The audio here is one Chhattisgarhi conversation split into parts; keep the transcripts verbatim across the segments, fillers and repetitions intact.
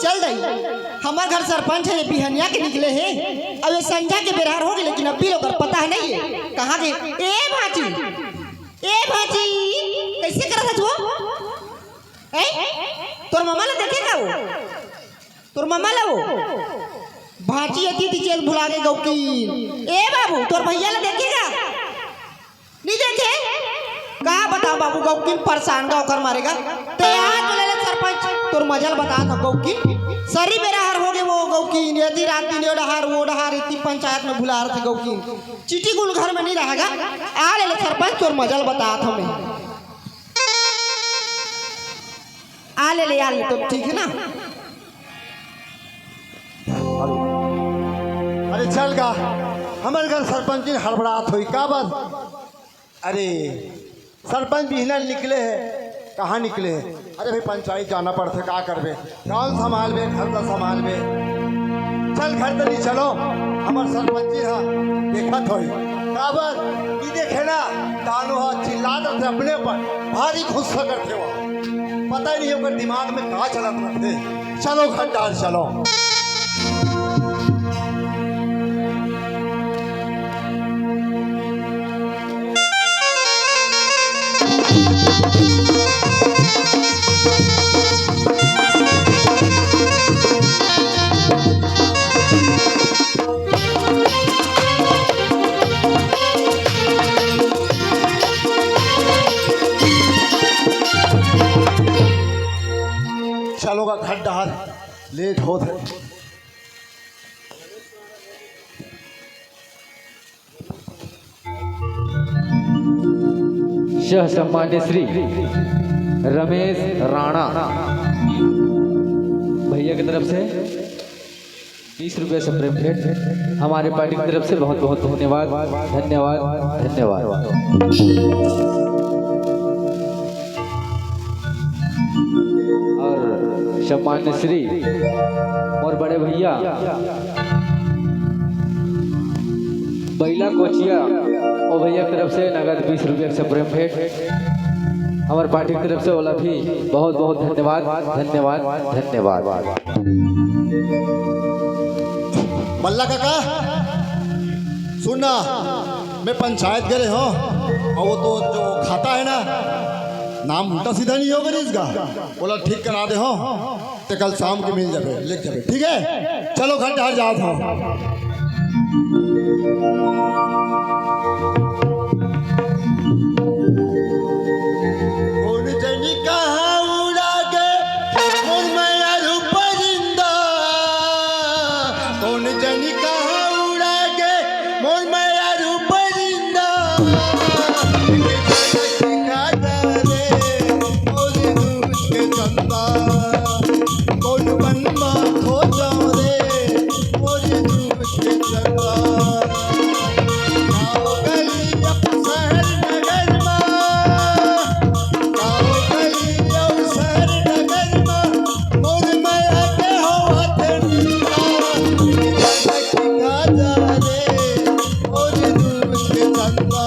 चल दई, हमर घर सरपंच हे, ये बिहनिया के निकले हे। अब ये संझा के बेरहर हो गे, लेकिन अभी लोग पता नहीं है कहाँ गे। ए भांची, ए भांची, कैसे करत हस वो? ए, तोर ममा ला देखे का वो? तोर ममा ला वो? भांची अति ती चेत भुला गे गौकीन। ए बाबू, तोर भैया ला देखे का? नहीं देखे? का बताओ बाबू, गौकीन परेशान का ओकर मारे का। ते आज ले ले सरपंच, तोर मजा ल बतात हंव गौकीन। सरी बेरहर हो गे वो गौकीन, यदि रात दिन ये डहार, वो डहार, इतनी पंचायत में भुला रथे गौकीन। चिटी गुल घर में नहीं रहेगा। आ ले ले सरपंच, तोर मजा ल बतात हंव मैं। आ ले ले, आ ले, तो ठीक है ना? अरे चल गा, हमर घर सरपंच जी हड़बड़ात होही का बस? अरे सरपंच बिहना निकले हे, कहाँ निकले हे? अरे भाई पंचायत जाना पड़थे, का करबे? गाँव संभालबे, घर ला संभालबे। चल घर तनी चलो, हमर सरपंच जी हा देखत होही। काबर? ई देखे ना, दानू हा चिल्लात रथे अपने पर, भारी गुस्सा करथे वो। पता नहीं ओकर दिमाग में का चलत रथे। चलो घर डार चलो। चलो गा घर डार, लेट होत हे। सह सम्मान्य श्री रमेश राणा भैया की तरफ से बीस रुपये से प्रेम भेंट, हमारे पार्टी की तरफ से बहुत बहुत धन्यवाद, धन्यवाद, धन्यवाद। और सम्मान्य श्री मोर बड़े भैया बैला कोचिया, ओ भैया की तरफ से नगद बीस रुपये से प्रेम भेंट, हमारे पार्टी की तरफ से ओला भी बहुत बहुत धन्यवाद, धन्यवाद, धन्यवाद। बल्ला काका, सुन ना, मैं पंचायत गे रहेंव, अउ वो तो जो खाता हे ना, नाम उल्टा सीधा नहीं होगे इसका, ओला ठीक करा देहूँ, ते कल शाम के मिल जाबे, लेके जाबे, ठीक हे? चलो घर डार जात हंव। कोन जनी कहाँ उड़ा गे मोर मयारू परिंदा, कोन जनी कहाँ उड़ा गे मोर मयारू परिंदा। एक झलक दिखा जा रे मोर दूध के चंदा, कोन बन मा खो जाओ रे मोर दूध के चंदा। गाँव गली अउ शहर नगर मा, गाँव गली अउ शहर नगर मा, मोर मया के होवत निंदा। एक झलक दिखा जा रे मोर दूध के चंदा,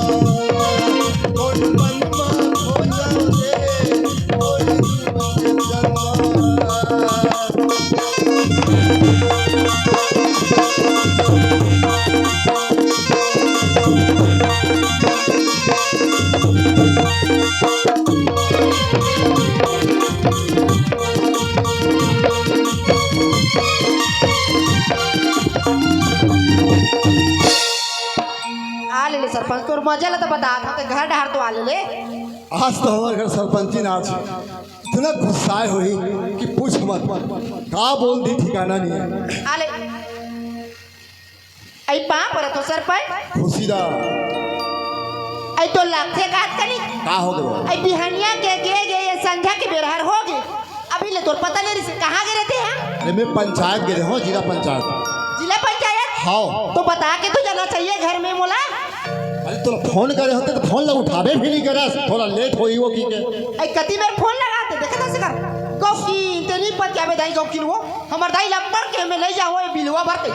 कोन बन मा खो जाओ रे मोर दूध के चंदा। आ ले ले सरपंच, तोर मजा ला तो बतात हंव, ते घर डार तो आ ले ले। आज तो हमर घर सरपंची ना आज इतना गुस्साए होही कि पूछ मत, का बोल दी ठिकाना नहीं है। आ ले। सरपंच? खुशी दा। अई तो लागथे काट कनी। का हो गयो? अई बिहनिया के गे गे ये संझा के बेरहर हो गे। अभी ले तोर पता नहीं रिस, कहाँ गे रहिथे, हाँ? अरे मैं पंचायत गे रहे हूँ, जिला पंचायत। जिला पंचायत? हाँ। तो बता के तो जाना चाहिए घर में मोला। अरे तोला फोन करे होते तो फोन ला उठाबे भी नहीं करस, थोड़ा लेट होई वो की के। अई कती बेर फोन लगाते, देखत हस कर। गौकिन, तेरी पत जाबे दाई गौकिन वो। हमर दाई ल अब्बड़ के में ले जाओ, ये बिलवा भर के।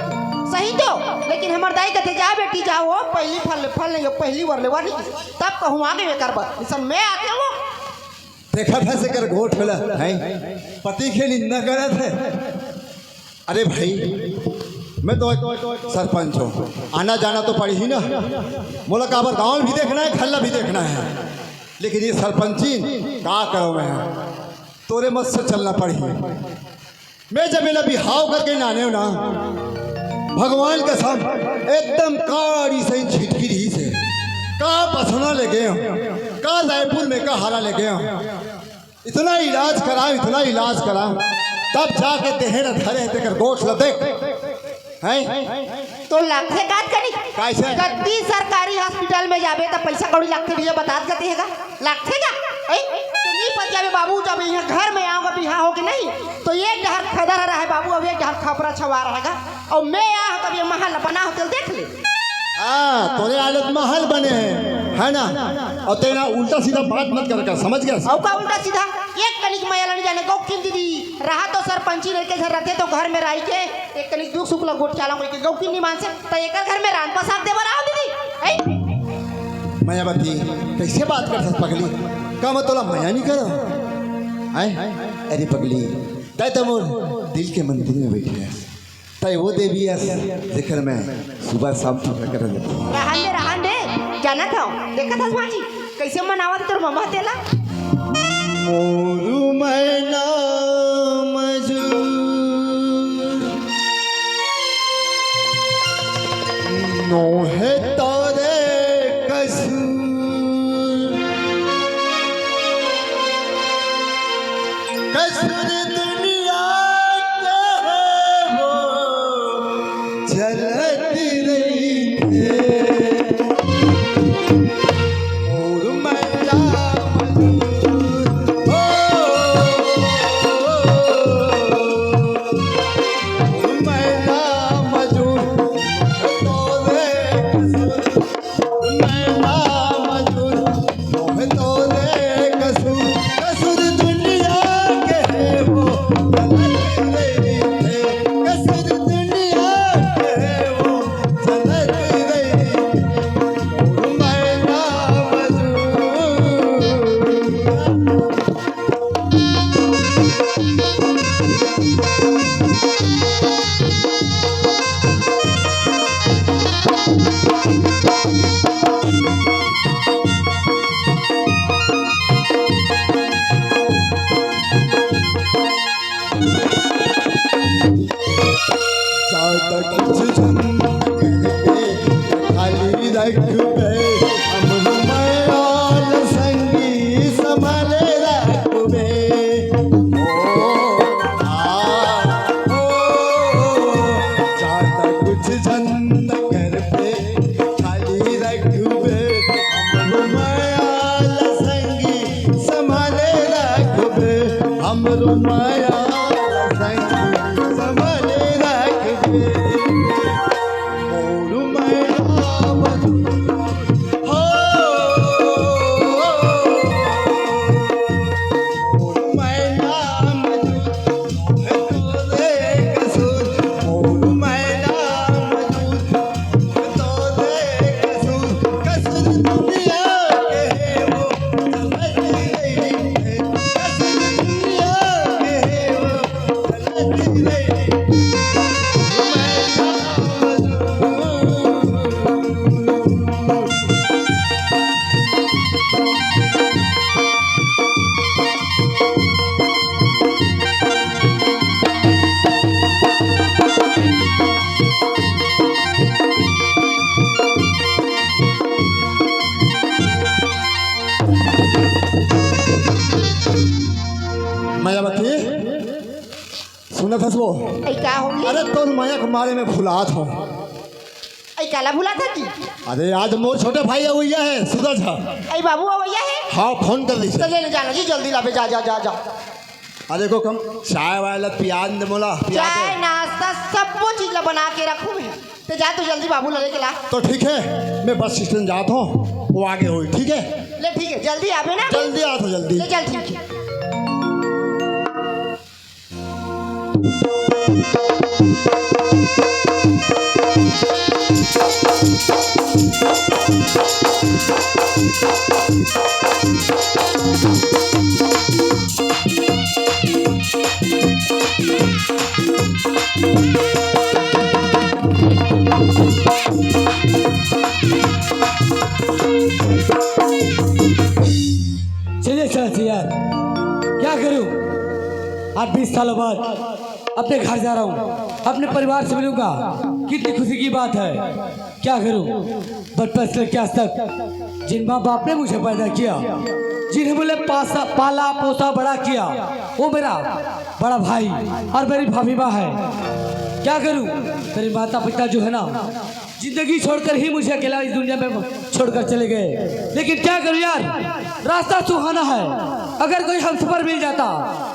सही तो, लेकिन हमर दाई कथे, "जा बेटी, जा, वो पहली फल, फल नहीं, पहली वर ले, वर नहीं।" तब कहूँ आगे में करबा। इसन में आके वो। देखत हस एकर गोठ वाला, हैं? पति के निंदा करत हे। अरे भाई, मैं तो एक सरपंच हूँ, आना जाना तो पड़ही ना। मोला काबर गाँव भी देखना है, घर ला भी देखना है, लेकिन ये सरपंची का करो मैं, तोरे मत से चलना पड़ही। मैं जब एला बिहाव करके लानेव ना, भगवान कसम, एकदम काड़ी सही छिटकी रहिसे। का बसना ले गेंव, का रायपुर में का हरा ले गेंव। इतना इलाज कराएंव, इतना इलाज कराएंव, तब जाके देहे न धरे हे तेकर गोठ ल देख। हैं? तो लागथे काट कनी। कैसे? कत्ती सरकारी हॉस्पिटल में जाबे त पैसा कौड़ी लागथे भैया, बतात गते हे गा। लागथे गा? ऐ, तो नहीं पतियाबे बाबू, जब यहाँ घर में आऊँगा बिहाव हो के नहीं, तो एक डहर खदर रहे बाबू, अब एक डहर खपरा छवा रहेगा। और मैं यहाँ तब ये महल बना होते देख ले। हाँ, तोरे हालत महल बने हे, है ना? और तेरा उल्टा सीधा बात मत कर कर, समझ गया? और का उल्टा सीधा? एक कनिक मया नहीं जाने, गौकिन दीदी, रहा तो सरपंची लड़के घर रहते तो घर में रह के एक कनिक दुख सुख ला गोठ चाला होई के गौकिन नहीं मान से, त एकर घर में रांध पसार देवर आओ दीदी। ऐ? मायावती, कैसे बात कर सकत पगली? का मैं तोला मया नहीं करो? हैं? अरे पगली, तय तो मोर दिल के मंदिर में बैठी है। तय वो देवी है, जेकर मैं सुबह शाम पूजा कर लेता हूँ। रहन दे, रहन दे, जानत हूँ। देखत हस भाजी, कैसे मनावत तोर ममा तेला? मोरू मैना मजूर, नोहे तोरे कसूर। कसूर दुनिया के हे वो चलत रहिथे। मोरू मैना मजूर, ओ, मोरू मैना मजूर, तोरे कसूर। ज्यादा कुछ झंझट करके खाली रखबे, हमरो मयाल संगी संभाले रखबे। ओ, आ, ओ, ज्यादा कुछ झंझट करके खाली रखबे, हमरो मयाल संगी संभाले रखबे, हमरो मयाल संगी संभाले रखबे। मोरू मैना मजूर, हो, मोरू मैना मजूर, तोरे कसूर, मोरू मैना मजूर। मायावती, सुनत हस वो? ए, का होगे? अरे, तोर मया के मारे में फुलात हो। ए, काला बुलाथा जी? अरे, आज मोर छोटे भाई अवइया हे, सूरज ह। ए बाबू अवइया हे? हाँ, फोन कर लीस। तो ले, ले जाना जी, जल्दी लाबे, जा, जा, जा, जा। अरे, को कम चाय वाय ला पिया दे मोला, पिया दे। चाय, नाश्ता, सबो चीज ला बना के रखूं मैं। ते जा, तू जल्दी बाबू ला लेके ला। तो ठीक है, मैं बस स्टैंड जात हूँ, वो आगे होई, ठीक है? ले, ठीक है, जल्दी आबे ना। जल्दी आत हूँ, जल्दी। ले चल, ठीक है। चलिए सर जी यार, क्या करूं, आज बीस सालों बाद अपने घर जा रहा हूं, अपने परिवार से मिलूंगा, कितनी खुशी की बात है। क्या करूं, बचपन से लेकर आज तक जिन माँ बाप ने मुझे पैदा किया, जिन्हें मुझे पासा, पाला पोसा बड़ा किया, वो मेरा बड़ा भाई और मेरी भाभी माँ है। क्या करूं, मेरे माता पिता जो है ना, जिंदगी छोड़कर ही मुझे अकेला इस दुनिया में छोड़कर चले गए। लेकिन क्या करूं यार, रास्ता सुहाना है। अगर कोई हमसफर मिल जाता,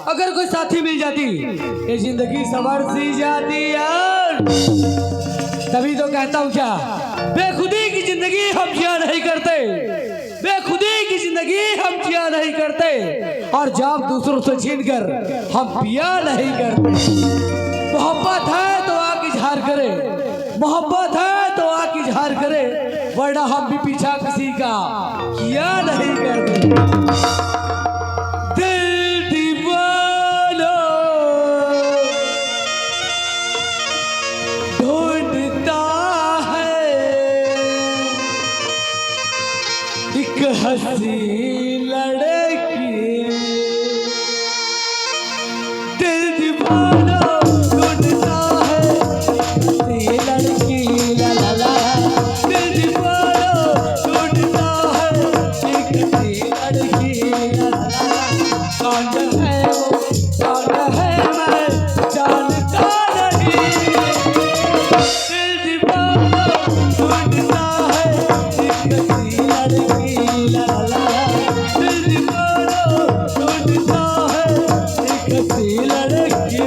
अगर कोई साथी मिल जाती, ये जिंदगी संवर सी जाती यार। तभी तो कहता हूँ क्या, बेखुदी की जिंदगी हम जिया नहीं करते, बेखुदी की जिंदगी हम जिया नहीं करते, और जाम दूसरों से छीन कर हम पिया नहीं करते। मोहब्बत है तो आके इजहार करे, मोहब्बत है तो आके इजहार करे, वरना हम भी पीछा किसी का किया नहीं करते। दिल दीवाना ढूंढता है एक हंसी लड़की, दिल दीवाना ढूंढता है एक हंसी लड़की, ला ला ला, दिल दीवाना ढूंढता है एक हंसी लड़की, ला ला ला, कौन है वो, कौन है, मैं जानता नहीं। दिल दीवाना ढूंढता है एक हंसी लड़की, ला ला। दिल दीवाना ढूंढता है एक हंसी लड़की।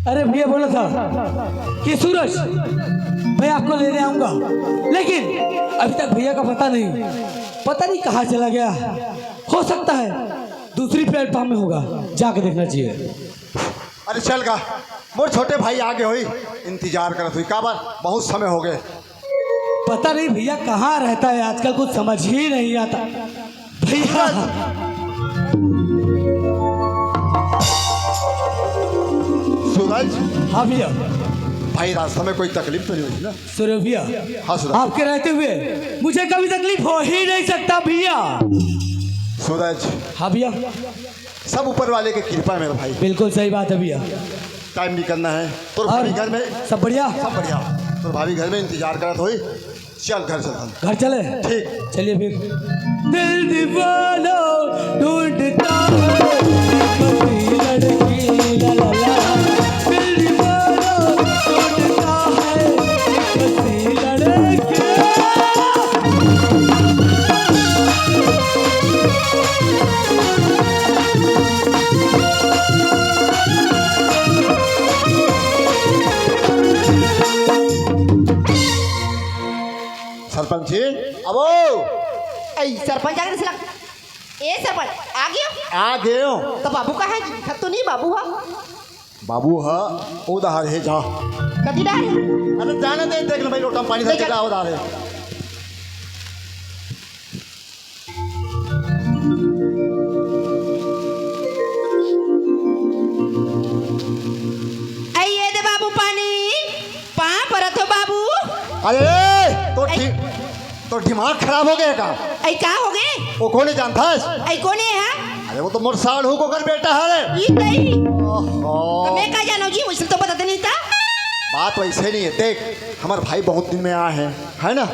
अरे भैया बोला था कि सूरज, मैं आपको लेने आऊंगा, लेकिन अभी तक भैया का पता नहीं, पता नहीं कहाँ चला गया। हो सकता है दूसरी प्लेटफॉर्म में होगा, जाके देखना चाहिए। अरे चल गा, मोर छोटे भाई आगे होई, इंतजार करत होई, काबर बहुत समय हो गए। पता नहीं भैया कहाँ रहता है आजकल, कुछ समझ ही नहीं आता भैया। सूरज। हाँ भैया। भाई, रास्ता में कोई तकलीफ तो नहीं हुई ना? सूरज भैया, हाँ सूरज। आपके रहते हुए मुझे कभी तकलीफ हो ही नहीं सकता भैया। सूरज। हाँ भैया। सब ऊपर वाले की कृपा है मेरे भाई। बिल्कुल सही बात है भैया। टाइम निकलना है। तो और भाई घर में सब बढ़िया? सब बढ़िया। तो भाभी घर में इंतजार करत होई, चल घर चलथन। घर चले? ठीक। चलिए फिर। दिल दीवाना ढूंढता है एक हंसी लड़की, ला ला ला। दिल दीवाना ढूंढता है एक हंसी लड़की। सरपंच जी, अबो। ए सरपंच आगे से लग। ए सरपंच, आ गयो? आ गयो। तो बाबू कहाँ है? दिखत तो नहीं बाबू हा। बाबू हा, ओ डहर हे, जा। कति डहर हे? अरे जाने दे, देख ले भाई, लोटा में पानी ले से जा। चला, ओ डहर हे। ए ये दे बाबू पानी, पाँव परत हो बाबू। अरे, तो ए- ठीक, तो दिमाग खराब हो गया का? ए का हो गए? वो कोने जानता है? ए कोने है? अरे वो तो मोर साढ़ू के ओकर बेटा है। ई तई। ओहो। तो मैं का जानो जी, वैसे तो बता नहीं था। बात वैसे नहीं है, देख, हमार भाई बहुत दिन में आए हैं, है ना?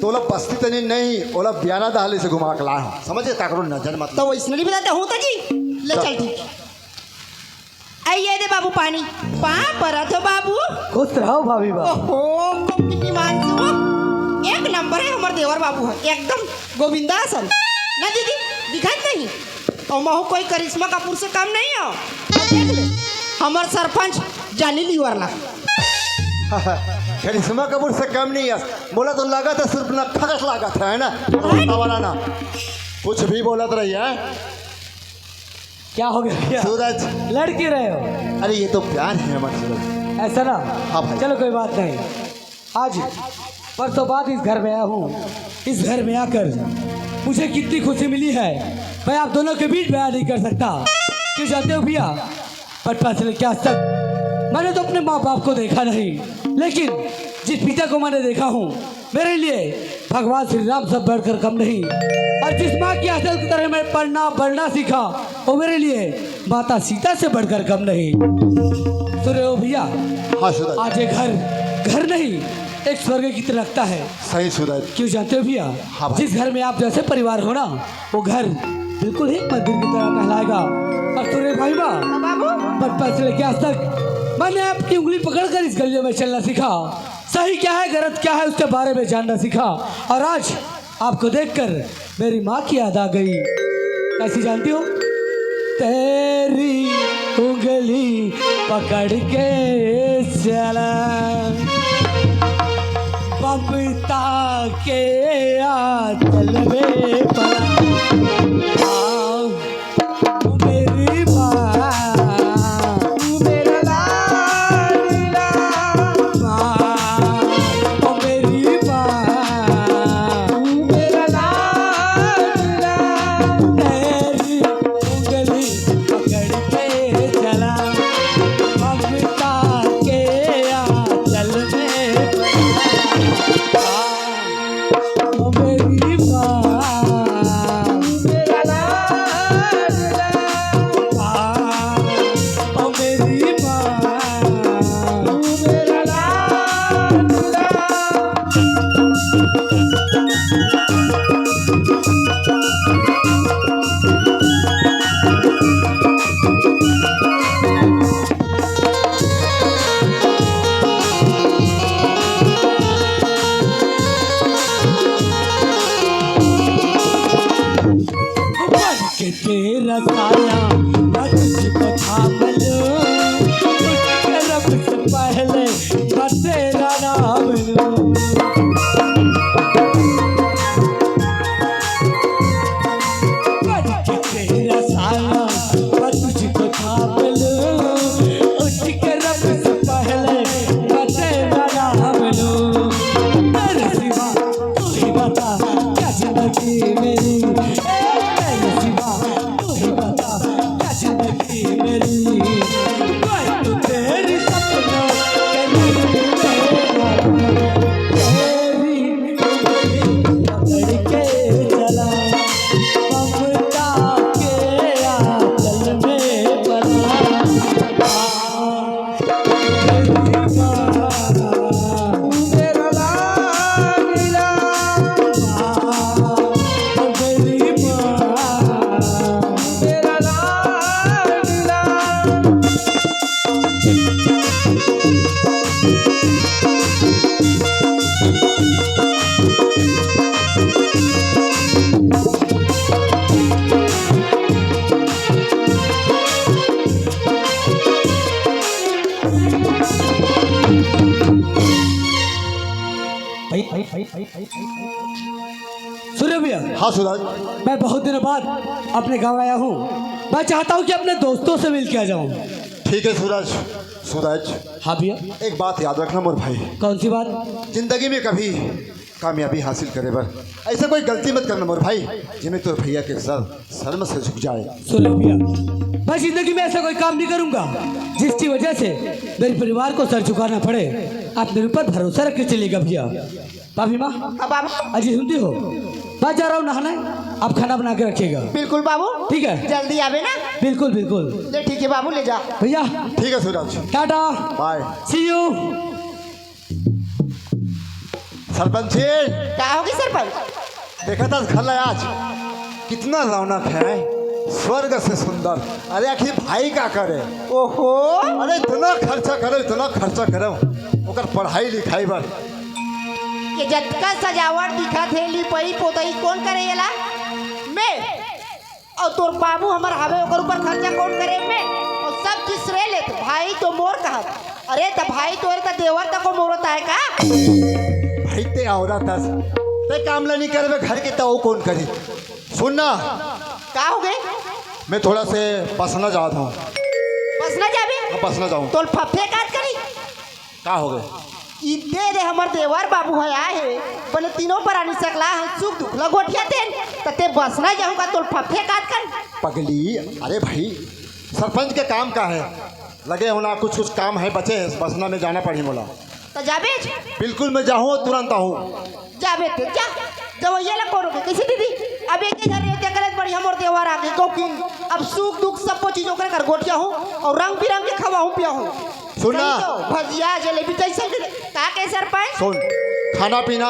तो ओला बस्ती तनी नहीं, ओला बियाना दहली से घुमा के लाए हो, समझे? ताकरो नजर मत। तो वैसे नहीं बताते हूँ तो जी। ले चल ठीक। ए ये दे बाबू पानी, पाँव परत हो बाबू। खुश रहो भाभी बा। ओहो, कम की ईमान से वो एक नंबर है हमार देवर बाबू है, एकदम गोविंदा सन। ना दीदी, दिखाई नहीं? और महू कोई करिश्मा कपूर से कम नहीं हो। देख ले, हमार सरपंच जानी लीवर ला। करिश्मा कपूर से कम नहीं है, बोला तो लागत है, सिर्फ नक्खा कस लागत है, है ना? वाला ना। कुछ भी बोलत रही है। क्या हो गया भैया? सूरज। लड़ क्यों रहे हो? अरे, ये तो प्यार है हमारे सूरज। ऐसा ना? हाँ भाई। चलो, कोई बात नहीं। आज परसों बाद इस घर में आया हूँ। इस घर में आकर मुझे कितनी खुशी मिली है, मैं आप दोनों के बीच बयान नहीं कर सकता। क्यों जानते हो भैया, बचपन से लेकर आज तक मैंने तो अपने माँ बाप को देखा नहीं, लेकिन जिस पिता को मैंने देखा हूँ, मेरे लिए भगवान श्री राम से बढ़कर कम नहीं, और जिस माँ की आंचल की तरह मैं पढ़ना बढ़ना सीखा, वो मेरे लिए माता सीता से बढ़कर कम नहीं। सुन रहे हो भैया? हाँ, सुन रहे। आज ये घर घर नहीं, एक स्वर्ग की तरह लगता है। सही सुन रहे। क्यों जानते हो भैया? हाँ भाई। जिस घर में आप जैसे परिवार हो ना, वो घर बिल्कुल ही मंदिर की तरह कहलाएगा। और सुन रहे भाई बा, हाँ बाबू। बचपन से लेके आज तक मैंने आपकी उंगली पकड़कर इस गलियों में चलना सीखा। सही क्या है, गलत क्या है, उसके बारे में जानना सीखा। और आज आपको देखकर मेरी माँ की याद आ गई। कैसी जानती हो? तेरी उंगली पकड़ के चला, ममता के आंचल में पला। हाँ। ओ मेरी माँ, ओ मेरा लाडला माँ, ओ मेरी माँ, ओ मेरा लाडला, तेरी उंगली पकड़ के चला, ममता के आंचल में पला। ओ मेरी माँ, ओ मेरा लाडला, ओ मेरी माँ, ओ मेरा लाडला। बन के तेरा साया, मैं तुझको थाम लूं, उठ के रब से पहले मैं तेरा नाम लूं। बन के तेरा साया, मैं तुझको थाम लूं, उठ के रब से पहले मैं तेरा नाम लूं। तेरे सिवा तू ही बता क्या जिंदगी मेरी, ए, तेरे सिवा तू ही बता क्या जिंदगी मेरी। मैं तो तेरी सपनों के नींद में सुनो भैया, हाँ सूरज। मैं बहुत दिनों बाद अपने गांव आया हूँ। मैं चाहता हूँ कि अपने दोस्तों से मिल के आ जाऊँ। ठीक है सूरज। सूरज, हाँ भैया। एक बात याद रखना मोर भाई। कौन सी बात? जिंदगी में कभी कामयाबी हासिल करे बर ऐसा कोई गलती मत करना मोर भाई, जिसमें तोर भैया के सर शर्म से झुक जाए। सुनो भैया, मैं जिंदगी में ऐसा कोई काम नहीं करूंगा जिसकी वजह से मेरे परिवार को सर झुकाना पड़े। आप मेरे ऊपर भरोसा रख के चलिएगा भैया। भाभी माँ, हाँ बाबू। अजी सुनती हो, मैं जा रहा हूँ नहाने, आप खाना बना के रखिएगा। बिल्कुल बाबू। ठीक है। जल्दी आवे ना। बिल्कुल बिल्कुल। ले ठीक है बाबू, ले जा। भैया। ठीक है सूरज। टाटा। बाय। सी यू। सरपंच जी। का होगे सरपंच? देखा था घर ला आज, कितना रौनक है, स्वर्ग से सुंदर। अरे आखिर भाई का करे? ओहो। अरे इतना खर्चा करो, इतना खर्चा करो ओकर पढ़ाई लिखाई बर। ये जतका सजावट दिखत हे, लिपई पोतई कोन करे एला? मैं। अउ तोर बाबू हमर हवे, ओकर ऊपर खर्चा कोन करे? मैं। अउ सब चीज श्रेय लेत, भाई तो मोर कहत। अरे त भाई तोरे त देवर तको मोरत आय का? भाई ते औरत हस, ते काम ला नहीं करबे घर के, त ओ कोन करी? सुन ना। का होगे? मैं थोड़ा से बसना जात हूँ। बसना जाबे? हाँ, बसना जाऊँ। तोल फफे काट करी। का होगे? ई दे दे हमर देवर बाबू ह आए हे, बने तीनों परानी सकला ह सुख दुख ल गोठिया तेन, त ते बसना जाहूँ का तोल फफे काट कन। पगली, अरे भाई, सरपंच के काम का है? लगे हो ना, कुछ कुछ काम है बचे हैं, बसना में जाना पड़ी मोला। त जाबेच? बिल्कुल मैं जाहूँ, तुरंत आऊँ। जाबे ते जा, जवैया ला कोनो के कैसे दीदी? अब एक ही घर रहते करे बढ़िया मोर देवर आगे, क्योंकि अब सुख दुख सबको चीज ओकरे घर गोठिया हूँ अउ रंग बिरंग के खवाहूँ पियाहूँ। सुन ना। सही तो, भजिया जलेबी जैसे भी। का के सरपंच? सुन, खाना पीना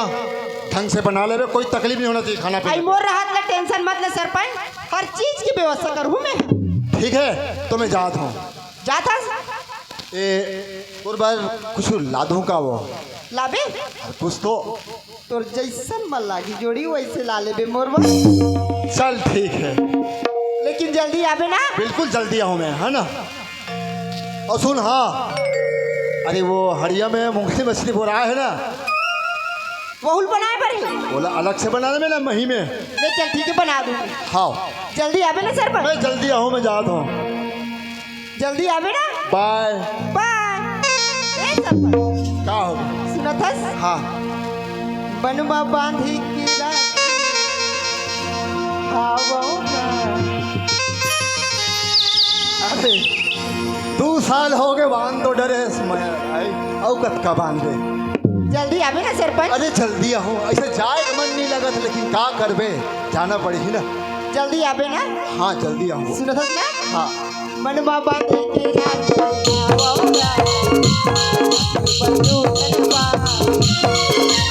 ढंग से बना लेबे, कोई तकलीफ नहीं होना चाहिए खाना पीना। आई मोर रहत ले टेंशन मत ले सरपंच, हर चीज की व्यवस्था करूँ मैं। ठीक है, तो मैं जात हूँ। जात हस? ए, तोर बर कुछ ला दूँ का वो? लाबे? अरे कुछ तो। तोर जैसन मन लागी जोड़ी वैसे ला लेबे मोर बर। चल ठीक है। लेकिन जल्दी आबे ना। बिल्कुल जल्दी आऊँ मैं, है ना? और सुन, हाँ, अरे वो हड़िया में मूंगफली मछली बोरा है ना, वहुल बनाए बर है। बोला अलग से बना ले ना मही में। ले चल ठीक है, बना दूँ। हाँ। जल्दी आबे ना सरपंच। मैं जल्दी आऊँ, मैं जात हूँ। जल्दी आबे ना। बाय। बाय। ए सरपंच। का हो? सुनत हस? हाँ। बनवा बांधी की राखी खावो ना। अरे, दू साल होगे बांध तो डरे हस मैं, आई, अउ कतका बांधे? जल्दी आबे ना सरपंच। अरे जल्दी आहूँ, ऐसे जाए के मन नहीं लगत, लेकिन का करबे, जाना पड़ही ना। जल्दी आबे ना। हाँ, जल्दी आहूँ। सुनत हस ना? हाँ। मनवा बांधे के राखी आवो ना, बंधु तनवा।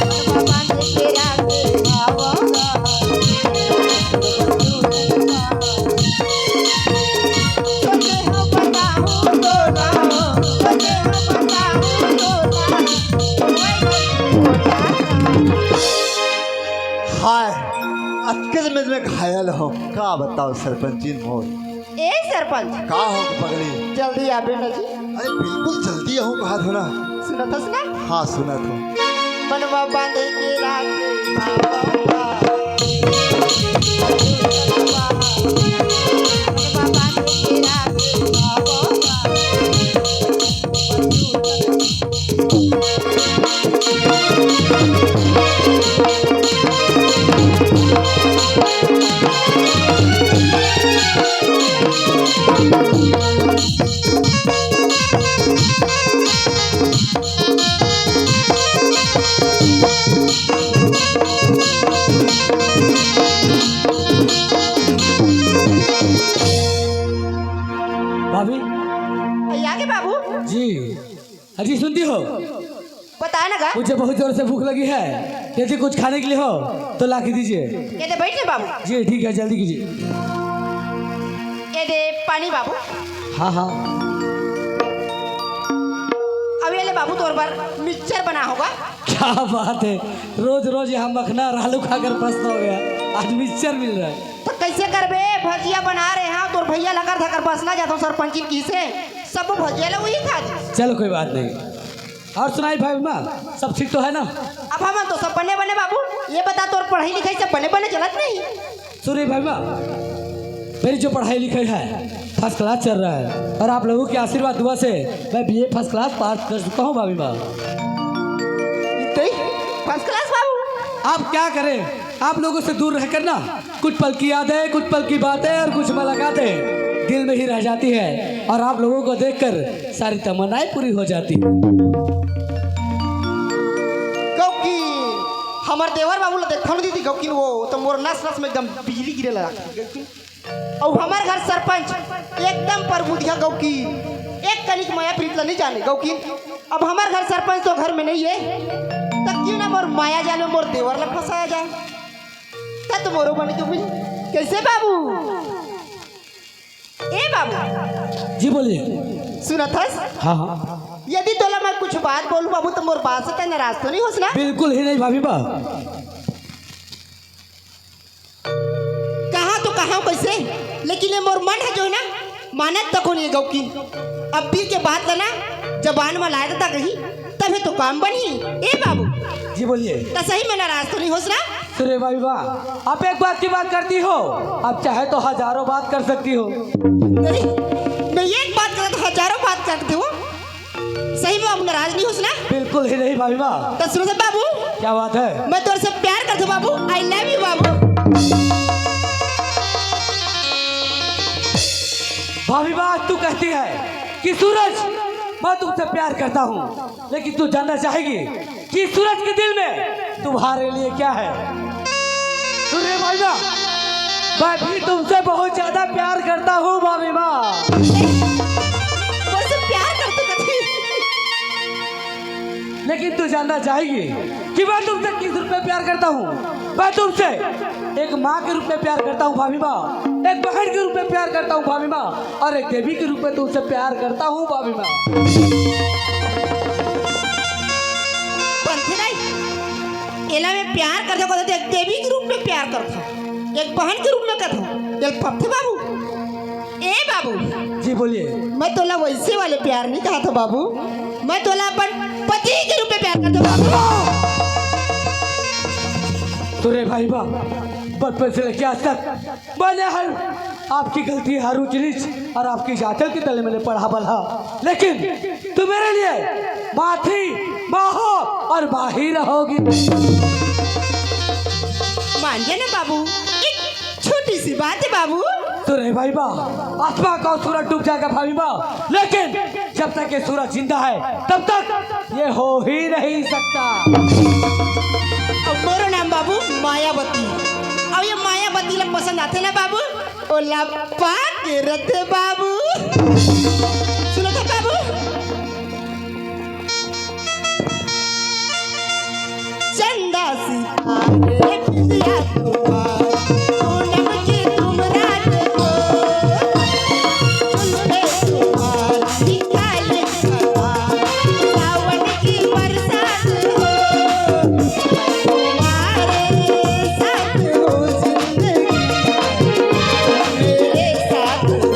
मनवा बांधे के राखी आवो ना, बंधु तनवा। सोचे हो बताऊं तो ना, सोचे हो बताऊं तो ना। हाय, अतके में मैं घायल हूँ, का बताओ सरपंची मोर। ए सरपंच। का हो पगली? जल्दी आबे ना जी। अरे बिल्कुल जल्दी आहूँ कहा थो ना। सुनत हस ना? हाँ, सुनत हूँ। मनवा बांधे के राखी आवो ना। मनवा बांधे के राखी आवो ना। भाभी। ए, आगे बाबू। जी। अजी सुनती हो? बताए ना गा। मुझे बहुत जोर से भूख लगी है, यदि कुछ खाने के लिए हो तो ला के दीजिए। ये दे बैठ ले बाबू। जी ठीक है, जल्दी कीजिए। ये दे पानी बाबू। हाँ हाँ। अब ये ले बाबू, तोर बर मिक्सचर बना होगा। क्या बात है, रोज रोज यहाँ मखना और आलू खाकर पस्त हो गया, आज मिक्सचर मिल रहा है। तो कैसे करबे, भजिया बना रहे हैं, तोर भैया लकर धकर बसना जाता हूँ सरपंची की से, सब भजिया ले वही खा। चलो कोई बात नहीं। और सुनाई भाई माँ, सब ठीक तो है ना? अब हमन तो सब बने बने बाबू। ये बता, तोर पढ़ाई लिखाई सब बने बने चलत नहीं? सुनिए भाई माँ, मेरी जो पढ़ाई लिखाई है, फर्स्ट क्लास चल रहा है, और आप लोगों के आशीर्वाद दुआ से मैं बीए फर्स्ट क्लास पास कर चुका हूँ भाभी माँ। फर्स्ट क्लास बाबू। आप क्या करें, आप लोगों से दूर रहकर ना, कुछ पल की यादें, कुछ पल की बातें और कुछ मुलाकातें दिल में ही रह जाती है, और आप लोगों को देखकर सारी तमन्नाएं पूरी हो जाती है। क्योंकि हमर देवर बाबू ला देखथन दीदी, क्योंकि वो तो मोर नस नस में एकदम बिजली गिरे लगा। अउ हमर घर सरपंच एकदम परबुधिया गौकीन, एक कनिक मया प्रीत ला नहीं जाने गौकीन। अब हमर घर सरपंच तो घर में नहीं है, त क्यों ना मोर माया जाल में मोर देवर ला फंसाया जाए। त तो मोरो बने तो मिल। कैसे बाबू? ए बाबू, जी बोलिए। सुनत हस? हाँ हाँ। यदि तोला मैं कुछ बात बोलूं बाबू, तो मोर बात से तय नाराज तो नहीं होस ना? बिल्कुल ही नहीं भाभी बा। कहा तो कहा कैसे, लेकिन ये मोर मन है जो है ना, मानत तको नहीं गौकी। अब पीर के बात ला ना जबान में लाए देता कहीं, तभी तो काम बनी। ए बाबू, जी बोलिए। त सही में नाराज तो नहीं होस ना? सुरे भाई बा, आप एक बात की बात करती हो, आप चाहे तो हजारों बात कर सकती हो। अरे, मैं एक बात करा तो हजारों बात करते हो। सही में बाबू नाराज नहीं होस ना? बिल्कुल ही नहीं भाभी बा। त सुनो सब बाबू, क्या बात है? मैं तोर से प्यार करते बाबू, आई लव यू बाबू। भाभी बा, तू कहती है कि सूरज, मैं तुमसे प्यार करता हूँ, लेकिन तू जानना चाहेगी कि सूरज के दिल में तुम्हारे लिए क्या है? सुरे भाई बा, मैं भी तुमसे बहुत ज्यादा प्यार करता हूँ भाभी बा। तोर से प्यार करते करते लेकिन तू जानना चाहेगी कि मैं तुमसे किस रूप में प्यार करता हूँ? मैं तुमसे एक माँ के रूप में प्यार करता हूँ भाभी माँ, एक बहन के रूप में प्यार करता हूँ भाभी माँ, और एक देवी के रूप में तुमसे प्यार करता हूँ भाभी माँ। पंथी दाई, एला मैं प्यार करता हूँ, एक देवी के रूप में प्यार करता हूँ, एक बहन के रूप में करता हूँ। एल पंथी बाबू, ए बाबू, जी बोलिए। मैं तोला वैसे वाले प्यार नहीं कहा था बाबू, मैं तोला अपन पति के रूप में प्यार करता हूँ बाबू। सुरे भाई बा, बचपन से लेके आज तक मैंने हर आपकी गलती, हर ऊंच नीच और आपकी जातल के तले मैंने पढ़ा बढ़ा, लेकिन तू मेरे लिए माँ थी, माँ हो और माँ ही रहोगी। मान गया ना बाबू, एक छोटी सी बात है बाबू। सुरे भाई बा, आसमां का सूरज डूब जाएगा भाभी बा, लेकिन जब तक ये सूरज जिंदा है तब तक ये हो ही नहीं सकता। अब मोरो नाम बाबू मायावती। अब ये मायावती ला पसंद आथे ना बाबू, ओला पाके रथे बाबू। सुनत हस बाबू? चंदा सितारे बिंदिया तुम्हार, पूनम की तुम रात हो, झुलने तुम्हारी काली कटार, सावन की बरसात हो, तुम्हारे साथ हो जिंदगी, मेरे साथ हो।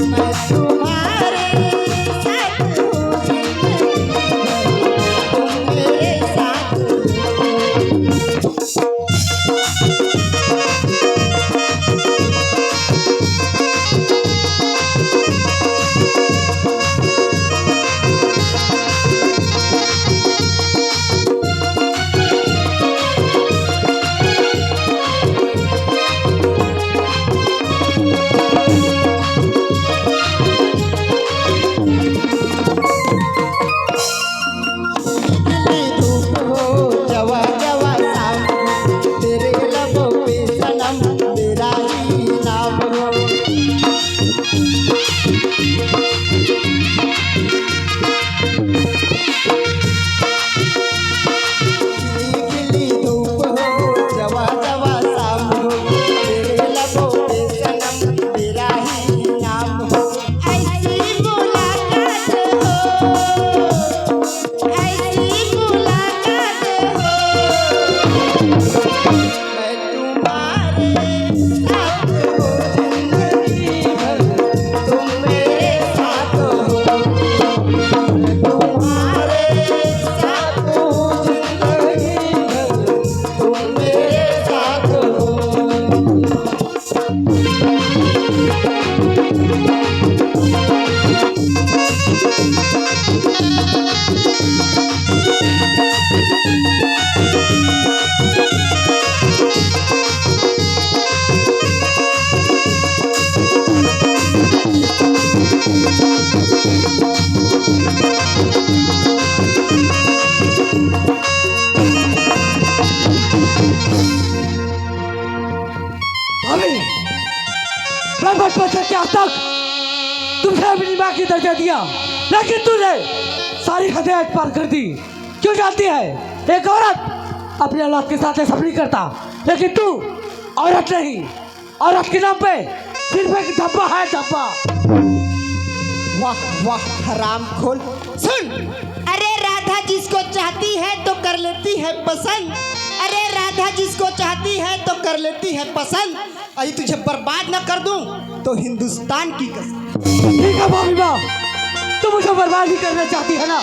मैं तुम्हारे साथ हूँ जिंदगी, तुम मेरे साथ हो। तक तुमसे अपनी माँ की दर्जा दिया, लेकिन तूने सारी हदें आज पार कर दी। क्यों जानती है, एक औरत अपने औलाद के साथ ऐसा नहीं करता, लेकिन तू औरत नहीं, औरत के नाम पे सिर्फ एक धब्बा है, धब्बा। वाह वाह, हरामखोर। सुन, अरे राधा जिसको चाहती है तो कर लेती है पसंद। अरे राधा जिसको चाहती है तो कर लेती है पसंद। अरे तुझे बर्बाद ना कर दूं तो हिंदुस्तान की कसम। ठीक है भाभी माँ, तुम मुझे बर्बाद ही करना चाहती है ना,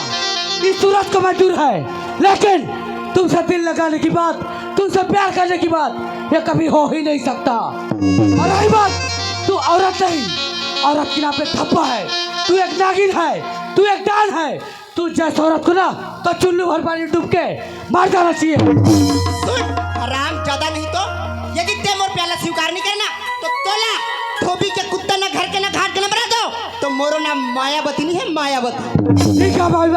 इस सूरज को मंजूर है, लेकिन तुमसे दिल लगाने की बात, तुमसे प्यार करने की बात, ये कभी हो ही नहीं सकता। और रही बात, तू औरत नहीं, औरत के नाम पे धब्बा है, तू एक नागिन है, तू एक डान है। तू जैसे औरत को ना, तो चुल्लू भर पानी डूब के मार जाना चाहिए। सुन, हराम ज्यादा नहीं तो, यदि ते मोर प्याला स्वीकार नहीं करना, तो तोला धोबी के कुत्ता ना घर के ना घाट के ना बना दो, तो मोरो नाम मायावती नहीं है, मायावती। ठीक है भाई,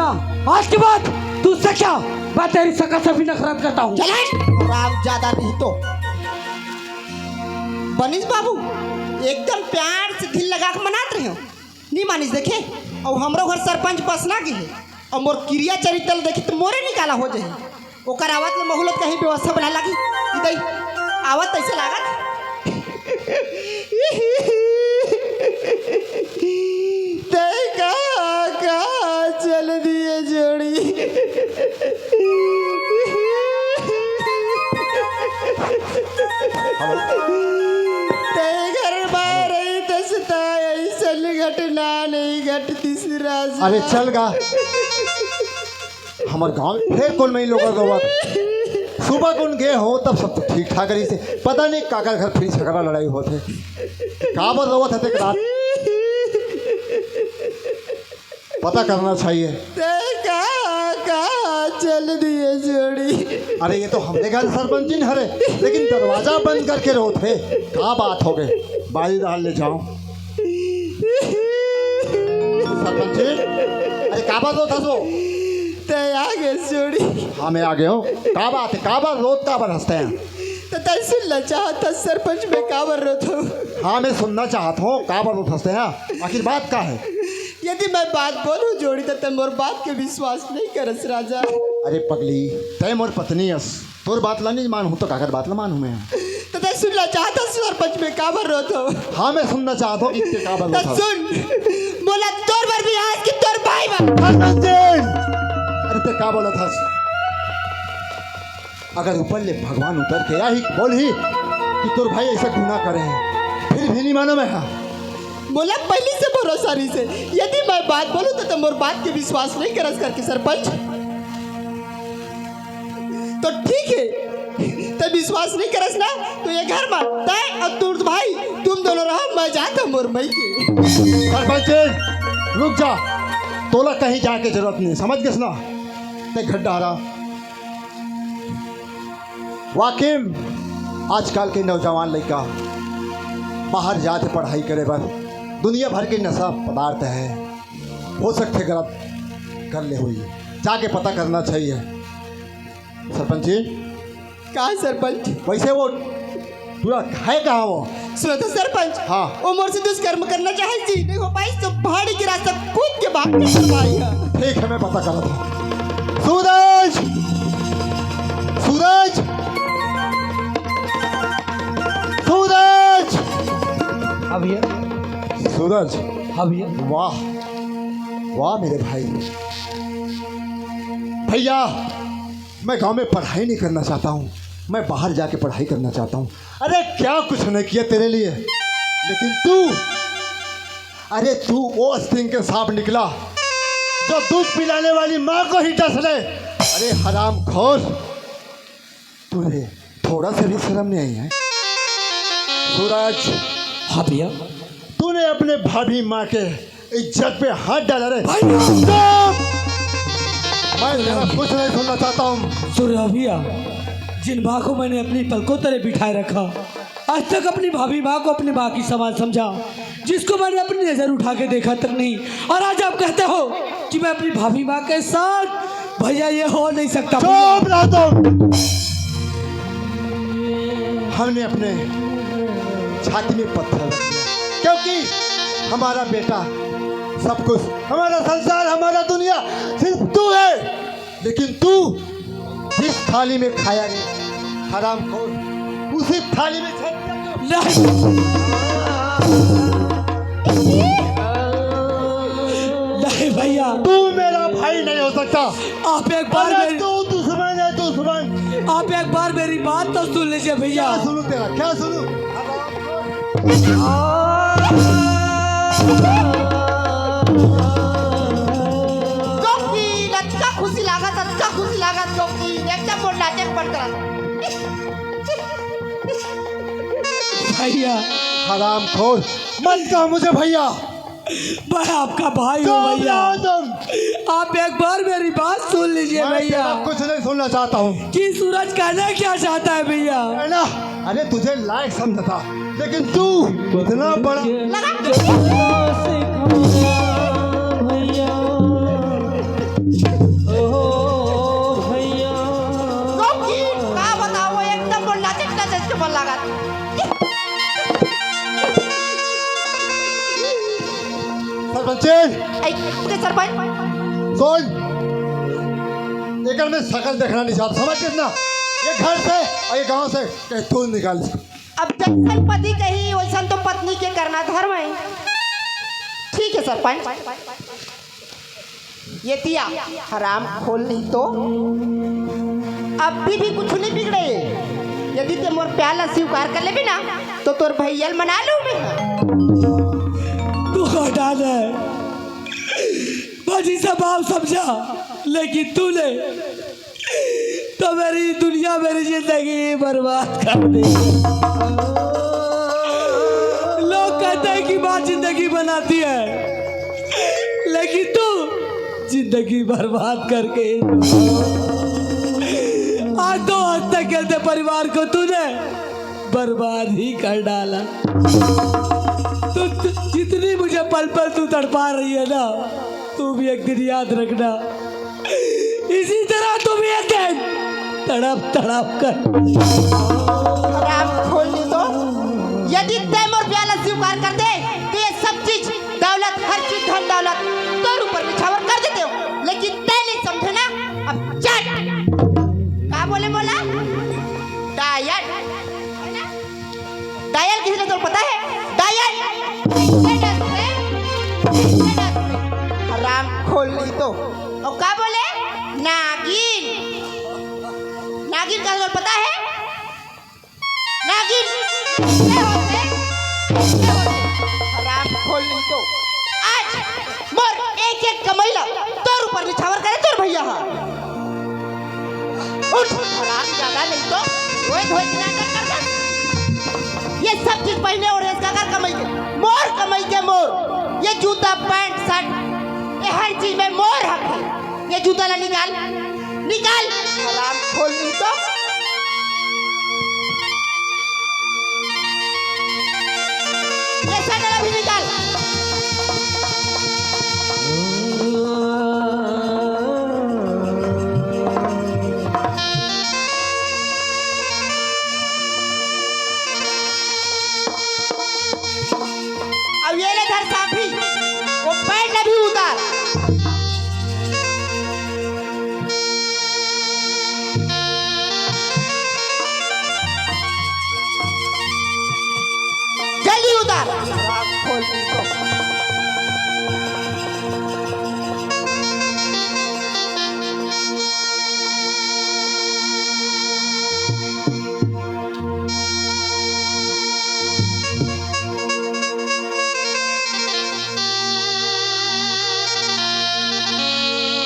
आज के बाद तू से क्या, मैं तेरी शकल से भी नफरत करता हूँ। चल हट, हराम ज्यादा नहीं तो। बनीस बाबू, एकदम प्यार से दिल लगा के मनात रहे हो, नहीं मानिस देखे। और हमरो घर सरपंच बसना की है, और मोर किरिया चरित्र देखे तो मोरे निकाला हो जाए। ओकर आवत ले मोहलत कहीं व्यवस्था बना लागी। इदई आवत ऐसे लागत। तय का, का चल दिए जोड़ी। तय घर बार दसता ऐसन घटना नहीं घटती राजा। अरे चल गा, हमर गांव में फेर कोन मई लोग रोवत। सुबह कोन गए हो तब सब तो ठीक ठाक रही से, पता नहीं काकर घर फिर झगड़ा लड़ाई होत हे। काबर रोवत हे तेक रात पता करना चाहिए। ते का, का चल दिए जोड़ी। अरे ये तो हमरे घर सरपंचिन हरे, लेकिन दरवाजा बंद करके रोत हे। का बात हो गए? बारी दाल ले जाओ। सरपंच जी, अरे काबर रोत हस वो? ते आ गए जोड़ी। हाँ, मैं आ गया हूँ। का बात है? काबर रोत, काबर हंसते हैं? तो तै सुन ला चाहत हस सरपंच, मैं काबर रोत हूँ? हाँ, मैं सुनना चाहत हूँ, काबर रोत हंसते हैं? आखिर बात का है? यदि मैं बात बोलूँ जोड़ी, तो तै मोर बात के विश्वास नहीं करस राजा। अरे पगली, तै मोर पत्नी अस, तोर बात ला नहीं मानहूं तो काकर बात ला मानहूं मैं? तो तै सुनना चाहत हस सरपंच, मैं काबर रोत हूं? हाँ, मैं सुनना चाहत हूं कि ते काबर रोत हस। सुन, मोला तोर बर भी आज की तोर भाई बर। सरपंच जी! अरे ते का बोलत हस? अगर ऊपर ले भगवान उतर के आही बोलही कि तोर भाई ऐसा गुनाह करे हे, फिर भी नहीं मानों मैं। हाँ, मोला पहली से भरोसा रहिसे, यदि मैं बात बोलूं तो ते मोर बात के विश्वास नहीं करस करके सरपंच। तो ठीक है, ते विश्वास नहीं करस ना, तो ये घर में तै और तोर भाई तुम दोनों रहो, मैं जात हूं मोर मइके। सरपंच, रुक जा, तोला कहीं जाके जरूरत नहीं, समझ गेस ना? ते घर डहरा। वाकई में आजकल के नौजवान लइका बाहर जात हे पढ़ाई करे बर, दुनिया भर के नशा पदार्थ हे, हो सकथे गलत कर ले होही, जाके पता करना चाहिए। सरपंच जी। का सरपंच? वैसे वो पूरा है कहाँ वो? सुनो तो सरपंच। हाँ। वो मोर से दुष्कर्म करना चाहे जी, नहीं हो पाई तो भाड़ी के रास्ता कूद के भाग के भाई है। ठीक है, मैं पता करता हूँ। सूरज, सूरज, सूरज। हाँ भैया। सूरज। हाँ भैया। वाह, वाह मेरे भाई। भैया, मैं गांव में पढ़ाई नहीं करना चाहता हूँ, मैं बाहर जाके पढ़ाई करना चाहता हूँ। अरे क्या कुछ नहीं किया तेरे लिए, लेकिन तू, अरे तू वो सिंह के सांप निकला जो दूध पिलाने वाली माँ को ही डस ले। अरे हरामखोर, तुझे थोड़ा सा भी शर्म नहीं आई है? सूरज। हाँ भैया। तूने अपने भाभी माँ के इज्जत पे हाथ डाला रे। भाई। चुप! मैं तेरा कुछ नहीं सुनना चाहता हूँ। सुन रहा भैया, जिन माँ को मैंने अपनी पलकों तले बिठाए रखा, आज तक अपनी भाभी माँ को अपनी माँ की समान समझा, जिसको मैंने अपनी नजर उठा के देखा तक नहीं, और आज आप कहते हो कि मैं अपनी भाभी माँ के साथ, भैया ये हो नहीं सकता भैया। चुप रहो तुम। हमने अपने छाती में पत्थर रख दिया, क्योंकि हमारा बेटा, सब कुछ, हमारा संसार, हमारा दुनिया सिर्फ तू है। लेकिन तू जिस थाली में खाया रे हरामखोर, उसी थाली में छेद कर दो। नहीं। नहीं भैया। तू मेरा भाई नहीं हो सकता। आप एक बार अरे मेरी तू दुश्मन है, दुश्मन। आप एक बार मेरी बात तो सुन लीजिए भैया। क्या सुनूं तेरा, क्या सुनूं? गोपी, अतका खुशी लागत, अतका खुशी लागत गोपी, एकदम मोर नाचे के मन करत। भैया। हरामखोर, मत कह मुझे भैया। मैं आपका भाई हूँ भैया। आप एक बार मेरी बात सुन लीजिए भैया। कुछ नहीं सुनना चाहता हूँ कि सूरज कहना क्या चाहता है भैया। अरे तुझे लायक समझता, लेकिन तू इतना बड़ा। सरपंच। सरपंच। सुन। एकर मैं शकल देखना नहीं चाहता, समझ कितना? ये घर से और ये गांव से कहीं तू निकाल इसको। अब जैसन पति कही वैसन तो पत्नी के करना धर्म है। ठीक है सरपंच। ये दिया हरामखोर नहीं तो अभी भी कुछ नहीं बिगड़े। यदि ते मोर प्यार ला स्वीकार कर लेबे ना तो तोर भैया ल मना लूं मैं। तू हटा दे। बाजी सब आप समझा, लेकिन तूने तो मेरी दुनिया, मेरी जिंदगी बर्बाद कर दी। लोग कहते हैं कि माँ जिंदगी बनाती है, लेकिन तू जिंदगी बर्बाद करके आज दो हंसते खेलते परिवार को तूने बर्बाद ही कर डाला। तू, तू जितनी मुझे पल पल तू तड़पा रही है ना, तू भी एक दिन याद रखना, इसी तरह तू भी एक दिन तड़प तड़प कर। हरामखोर नहीं तो, यदि तै मोर प्यार ला स्वीकार कर दे, तो ये सब चीज, दौलत, हर चीज, धन दौलत तोर ऊपर निछावर कर देते हो, लेकिन तै नहीं समझे ना। अब चट। का बोले बोला? डायट। डायल किसी ने तो पता है? डायल। हरामखोर नहीं तो। और का बोले? नागिन। नागिन का तो पता है? नागिन। ये होते, ये होते। हरामखोर नहीं तो। आज मोर एक एक कमई ला तोर ऊपर निछावर करे तोर भैया हा। उठ, हराम ज्यादा नहीं तो रोए धोए के नाटक कर दे। ये सब चीज पहने ओढ़े इसका कर कमाई के, मोर कमाई के मोर। ये जूता, पैंट, शर्ट, ये हर चीज में मोर हक है। ये जूता ला निकाल, निकाल। हरामखोर नहीं तो। ये सैंडल अभी निकाल। अब ये ले धर साफी, वो पैंट अभी उतार। जल्दी उतार। खोल दी तो।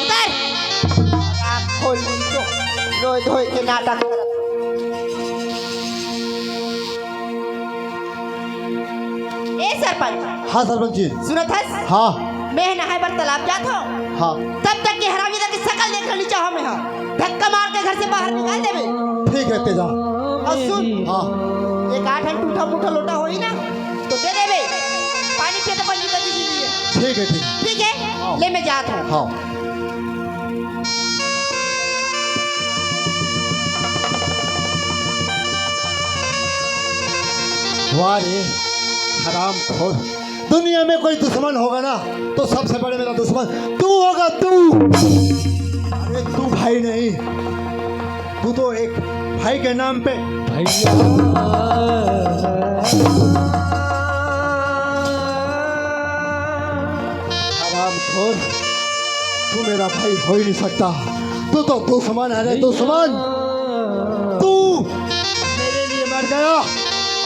उतार। आँख खोल ली तो रोए धोए के नाटक करत। ए सरपंच। हाँ सरपंच जी। सुनत हस? हाँ। मैं नहाए बर तालाब जात हूँ। हाँ। तब तक के हरामजादा के शकल देख लेनी चाहूँ मैं, हाँ। धक्का मार के घर से बाहर निकाल देबे। ठीक है तेजा। और सुन, हाँ। एक आठ ठन टूटा फूटा लोटा होई ना, तो दे देबे। पानी पिए तो पंजी पंजी जी लिए। ठीक है, ठीक। ठीक है? हाँ। ले मैं जात हूँ। हाँ। वाह रे, हरामखोर। दुनिया में कोई दुश्मन होगा ना, तो सबसे बड़े मेरा दुश्मन तू होगा, तू। अरे, तू भाई नहीं, तू तो एक भाई के नाम पे। भैया। हरामखोर, तू मेरा भाई हो ही नहीं सकता। तू तो दुश्मन है रे, दुश्मन। तू मेरे लिए मर गया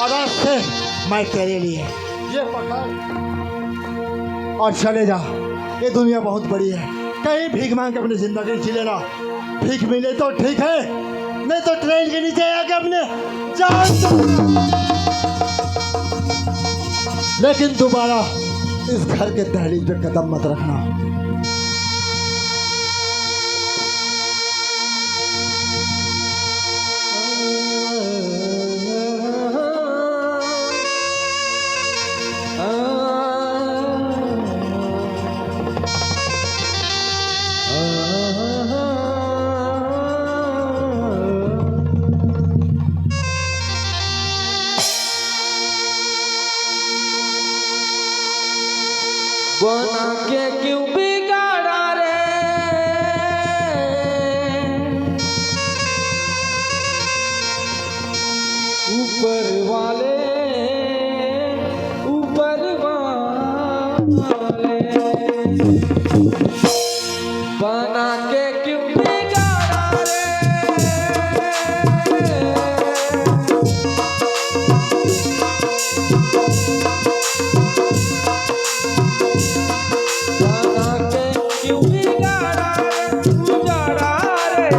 और आज से मैं तेरे लिए। ये पकड़ और चले जा। ये दुनिया बहुत बड़ी है, कहीं भीख मांग के अपनी जिंदगी जी लेना। भीख मिले तो ठीक है, नहीं तो ट्रेन के नीचे आके अपने जान दे। लेकिन दोबारा इस घर के दहलीज पे कदम मत रखना। बना के क्यों बिगाड़ा रे, ऊपर वाले, ऊपर वाले। बना के क्यों बिगाड़ा रे? बना के क्यों बिगाड़ा रे? उजाड़ा रे।